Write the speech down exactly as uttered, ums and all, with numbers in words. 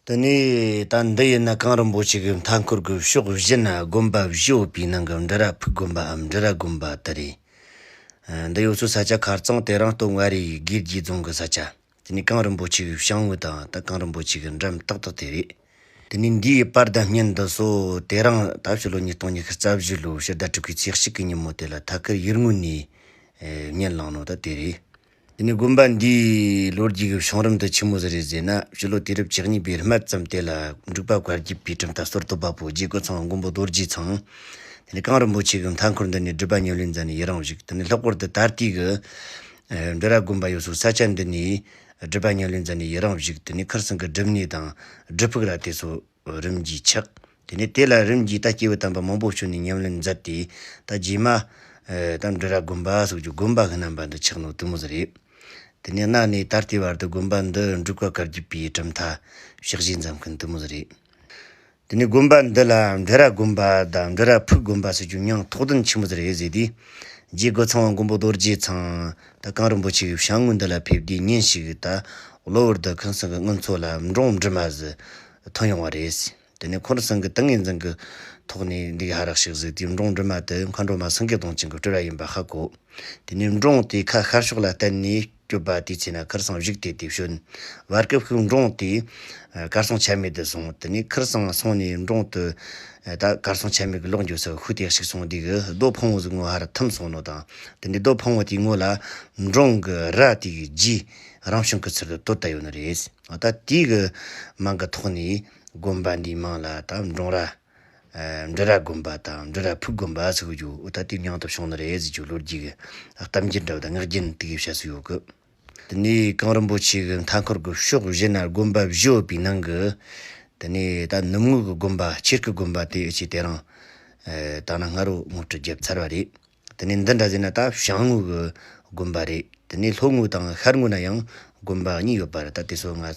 དེ་ནས་ད་འདི་ཡིན་ན་གངས་རིན་པོ་ཆེ་གི་མཐའ་འཁོར་གི་ཕྱོགས་བཞི་ན་དགོན་པ་བཞི་ཡོད་པའི་ནང་གི་འབྲི་ར་ཕུག་དགོན་པའམ་འབྲི་ར་དགོན་པ་དེ་རེད། ཨ། འདི་ཡོད་ས་ས་ཆ་ཁ་རྩང་དེ་རིང་སྟོད་མངའ་རིས་དགེ་རྒྱས་རྫོང་གི་ས་ཆ། དེ་ནས་གངས་རིན་པོ་ཆེ་གི་བྱང་ངོས་དང་ད་གངས་རིན་པོ་ཆེ་གི་འགྲམ་ཏག་ཏག་དེ་རེད། དེ་ནས་འདིའི་པར་དང་བརྙན་འདི་ཚོ་དེ་རིང་ད་ཕྱི་ལོ་ཉིས་སྟོང་ཉི་ཤུ་རྩ་བཞི་ལོའི་ཕྱི་ཟླ་དྲུག་པའི་ཚེས་གཅིག་གི་ཉིན་མོ་དེ་ལ་ཐད་ཀར་ཡུལ་དངོས་ནས་ཨེ་བརྙན་བླངས་ནོ་ད་དེ་རེད། དེ་ནས་དགོན་པ་འདིའི་ལོ་རྒྱུས་ཀྱི་བྱུང་རིམ་དེ་ཆི་མོ་ཟིག་རེད་ཟེར་ན། ཕྱི་ལོ་དུས་རབས་བཅུ་གཉིས་པའི་སྨད་ཙམ་དེ་ལ་འབྲུག་པ་བཀའ་བརྒྱུད་པའི་གྲུབ་མཐའ་སྲོལ་གཏོད་པ་པོ་རྗེ་རྒོད་ཚང་བ་མགོན་པོ་རྡོ་རྗེ་ཚང་། དེ་ནས་གངས་རིན་པོ་ཆེ་གི་མཐའ་འཁོར་འདི་ནས་སྒྲུབ་པ་ཉམས་ལེན་མཛད་ནས་ཡི་རང་བཞུགས། དེ་ནས་ལྷག་པར་དུ་ད་ལྟའི་གི་ཨ་འབྲི་ར་དགོན་པ་ཡོད་སའི་ས་ཆ་འདི་ནས་སྒྲུབ་པ་ཉམས་ལེན་མཛད་ནས་ཡི་རང་བཞུགས། དེ་ནས་ཁིར་ཚང་གི་སྒྲུབ་གནས་དང་སྒྲུབ་ཕུག་ར་དེ་ཚོ་རིམ་གྱིས་ཆགས། དེ་ནས་དེ་ལ་རིམ་གྱིས་ད་སྐྱེས་བུ་དམ་པ་མང་པོ་བྱོན་ནས་ཉམས་ལེན་མཛད་དེ། ད་རྗེས་མ་ཨ་ད་འབྲི་ར་དགོན་པ་ཟེར་རྒྱུ་དགོན་པ་གི་རྣམ་པ་འདི་ཆགས་ནོ་དེ་མོ་ཟིག་རེད། དེ་ནས་གནའ་ནས་ད་ལྟའི་བར་དུ་དགོན་པ་འདི་འབྲུག་པ་བཀའ་བརྒྱུད་པའི་གྲུབ་མཐའ་ཕྱག་བཞེས་མཛད་མཁན་དེ་མོ་ཟིག་རེད། དེ་ནས་དགོན་པ་འདི་ལ་འབྲི་ར་དགོན་པ་དང་འབྲི་ར་ཕུག་དགོན་པ་ཟེར་རྒྱུ་མིང་ཐོགས་དོན་ཆི་མོ་ཟིག་རེད་ཟེར་དུས། རྗེ་རྒོད་ཚང་བ་མགོན་པོ་རྡོ་རྗེ་ཚང་ད་གངས་རིན་པོ་ཆེ་གི་བྱང་ངོས་འདི་ལ་ཕེབས་དུས་ཉིན་ཞིག་ད་གློ་བུར་དུ་ཁིར་ཚང་གི་སྔུན་ཚོ་ལ་འབྲོང་འདྲེས་མ་ཟིག་ཐོན་ཡོང་བ་རེད། དེ་ནས་ཁིར་ཚང་གི་ཏིང་ངེ་འཛིན་གྱི་ཐོག་ནས་འདི་ཧ་རག་ཞིག་གཟིགས་དུས་འབྲོང་འདྲེས་མ་དེ་མཁའ་འགྲོ་མ་སེང་གེ་གདོང་ཅན་གྱི་སྤྲུལ་བ་ཡིན་པ་ཧ་གོ། དེ་ནས་འབྲོང་དེ་ཁ་ཤར་ཕྱོགས་ལ་བསྟན་ནས་སྐྱོབ་པ་དེའི་ཚེ་ན་ཁིར་ཚང་བཞུགས་ཏེ་དེ་བྱོན། བར་སྐབས་ཤིག་འབྲོང་དེ་ཨ་གར་སོང་ཆ་མེད་དུ་སོང་། དེ་ནས་ཁིར་ཚང་སོང་ནས་འབྲོང་དེ་ཨ་ད་གར་སོང་ཆ་མེད་ཀྱི་ལོག་འགྱོ་ས་ཤུལ་དེ་ཞིག་སོང་དུས་གི་རྡོ་ཕུང་བོ་ཟིག་ངོ་ཧར་ཐིམ་སོང་ནོ་དང་། དེ་ནས་རྡོ་ཕུང་བོ་དེའི་ངོ་ལ་འབྲོང་གི་རྭ་དེ་གི་རྗེས་རང་བྱུང་གི་ཚུལ་དུ་བཏོད་ད་ཡོད་ནི་རེད། ཨ་ད་དེའི་གི་མིང་གི་ཐོག་ནས་དགོན་པ་འདིའི་མིང་ལ་ད་འབྲོང་རྭ། ཨ་འབྲི་ར་དགོན་པ་དང་འབྲི་ར་ཕུག་དགོན་པ་ཟེར་རྒྱུ་ཨོ་ད་དེ་མིང་དུ་བྱུང་ནི་རེད་ཟེར་རྒྱུ་ལོ་རྒྱུས་ཀྱི་གཏམ་རྒྱུད་འདྲ་བ་དང་ངག་རྒྱུན་དེ་གའི་བཤད་སྲོལ་ཡོད་གི། དེ་ནས་གངས་རིན་པོ་ཆེ་གི་མཐའ་འཁོར་གྱི་ཕྱོགས་བཞི་ན་དགོན་པ་བཞི་ཡོད་པའི་ནང་གི། དེ་ནས་ད་ནུབ་ངོས་ཀྱི་དགོན་པ་ཆེར་སྐྱེས་དགོན་པ་དེ་ཨེ་ཆེ་དེ་རིང་ཨེ་ད་ནི་སྔ་རོ་ངོ་སྤྲོད་བརྒྱབ་ཚར་བ་རེད། དེ་ནས་འདི་འདྲ་ཟེར་ན་ད་བྱང་ངོས་ཀྱི་དགོན་པ་རེད། དེ་ནས་ལྷོ་ངོས་དང་ཤར་ངོས་ན་ཡང་དགོན་པ་གཉིས་ཡོད་པ་རེད། ད་དེ་ཚོ་ང་